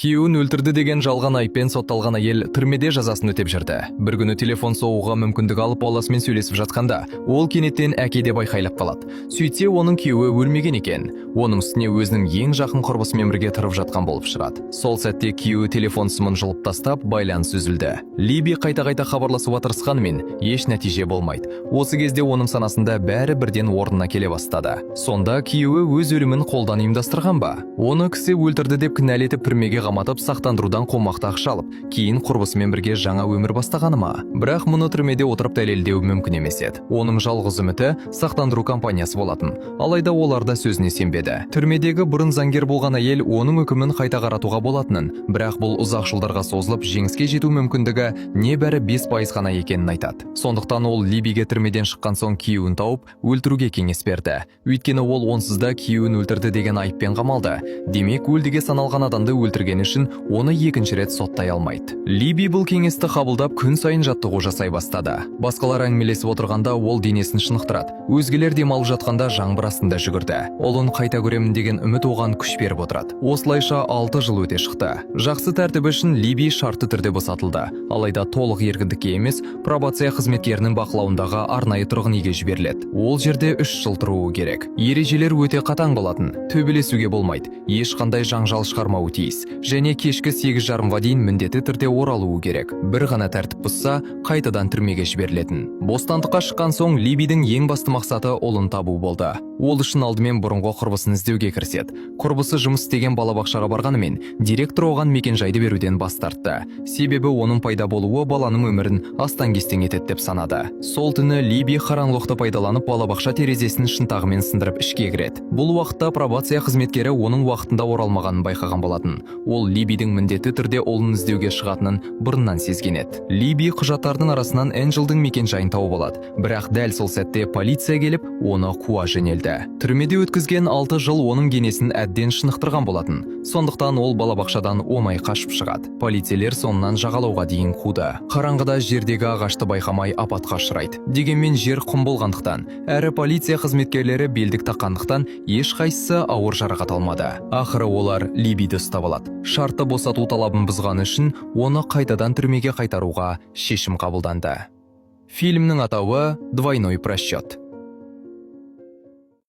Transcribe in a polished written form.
Күйеуін өлтірді деген жалған айыппен сотталған әйел түрмеде жазасын өтеп жүрді. Бір күні телефон соғуға мүмкіндік алып, баласымен сөйлесіп жатқанда, ол кенеттен «Әке!» деп айқайлап қалады. Сөйтсе, оның күйеуі өлмеген екен. Оның үстіне өзінің ең жақын құрбысымен бірге тұрып жатқан болып шығады. Сол сәтте күйеуі телефон сымын жұлып тастап, байланыс үзілді. Либи қайта-қайта хабарласуға тырысқанымен, еш нәтиже болмайды. Осы кезде оның санасында бәрі бірден орнына келе бастады. Сонда күйеуі өз өлімін қолдан ұйымдастырған ба? Оны кісі өлтірді деп кінәлі етіп, түрмеге қаматып, сақтандырудан қомақты ақша алып, кейін құрбысымен бірге жаңа өмір бастағаны ма? Бірақ мұны түрмеде отырып дәлелдеу мүмкін емес еді. Оның жалғыз үміті сақтандыру компаниясы болатын. Алайда олар да сөзіне сенбеді. Түрмедегі бұрын заңгер болған әйел оның үкімін қайта қаратуға болатынын, бірақ бұл ұзақ жылдарға созылып, жеңіске жету мүмкіндігі небәрі 5% ғана екенін айтады. Сондықтан ол Либиге түрмеден шыққан соң күйеуін тауып, өлтіруге кеңес берді. Өйткені ол онсыз да күйеуін өлтірді деген айыппен қамалды. Демек, өлдіге саналған адамды өлтіргені үшін оны екінші рет соттай алмайды. Либи бұл кеңесті қабылдап, күн сайын жаттығу жасай бастады. Басқалар әңгімелесіп отырғанда, ол денесін шынықтырады. Өзгелер демалып жатқанда, жаңбыр астында жүгірді. Ұлын қайта көремін деген үміт оған күш беріп отырады. Осылайша 6 жыл өте шықты. Жақсы тәртібі үшін Либи шартты түрде босатылды. Алайда толық еркіндікке емес, пробация қызметкерінің бақылауындағы арнайы тұрғын үйге жіберіледі. Ол жерде 3 жыл тұруы керек. Ережелер өте қатаң болатын. Төбелесуге болмайды, ешқандай жаңжал шығармауы тиіс және кешкі 8:30-ға дейін міндетті түрде оралуы керек. Бір ғана тәртіп бұзса, қайтадан түрмеге жіберілетін. Бостандыққа шыққан соң Либидің ең басты мақсаты ұлын табу болды. Ол үшін алдымен бұрынғы құрбысын іздеуге кіріседі. Құрбысы жұмыс істеген балабақшаға барғанымен, директор оған мекенжайды беруден бас тартты. Себебі оның пайда болуы баланың өмірін астаң-кестең етеді деп санады. Сол түні Либи қараңғылықты пайдаланып, балабақша терезесін шынтағымен сындырып, ішке кіреді. Бұл уақытта пробация қызметкері оның уақытында оралмағанын байқаған болатын. Ол Либидің міндетті түрде ұлын іздеуге шығатынын бұрыннан сезген еді. Либи құжаттардың арасынан Энджелдің мекенжайын тауып алады. Бірақ дәл сол сәтте полиция келіп, оны қуа жөнелді. Түрмеде өткізген 6 жыл оның денесін әбден шынықтырған болатын. Сондықтан ол балабақшадан оңай қашып шығады. Полицейлер соңынан жағалауға дейін қуды. Қараңғыда жердегі ағашты байқамай, апатқа ұшырайды. Дегенмен жер құм болғандықтан, әрі полиция қызметкерлері белдік таққандықтан, ешқайсысы ауыр жарақат алмады. Ақыры олар Либиді ұстап алады. Шартты босату талабын бұзғаны үшін оны қайтадан түрмеге қайтаруға шешім қабылданды. Фильмнің атауы «Двойной просчет».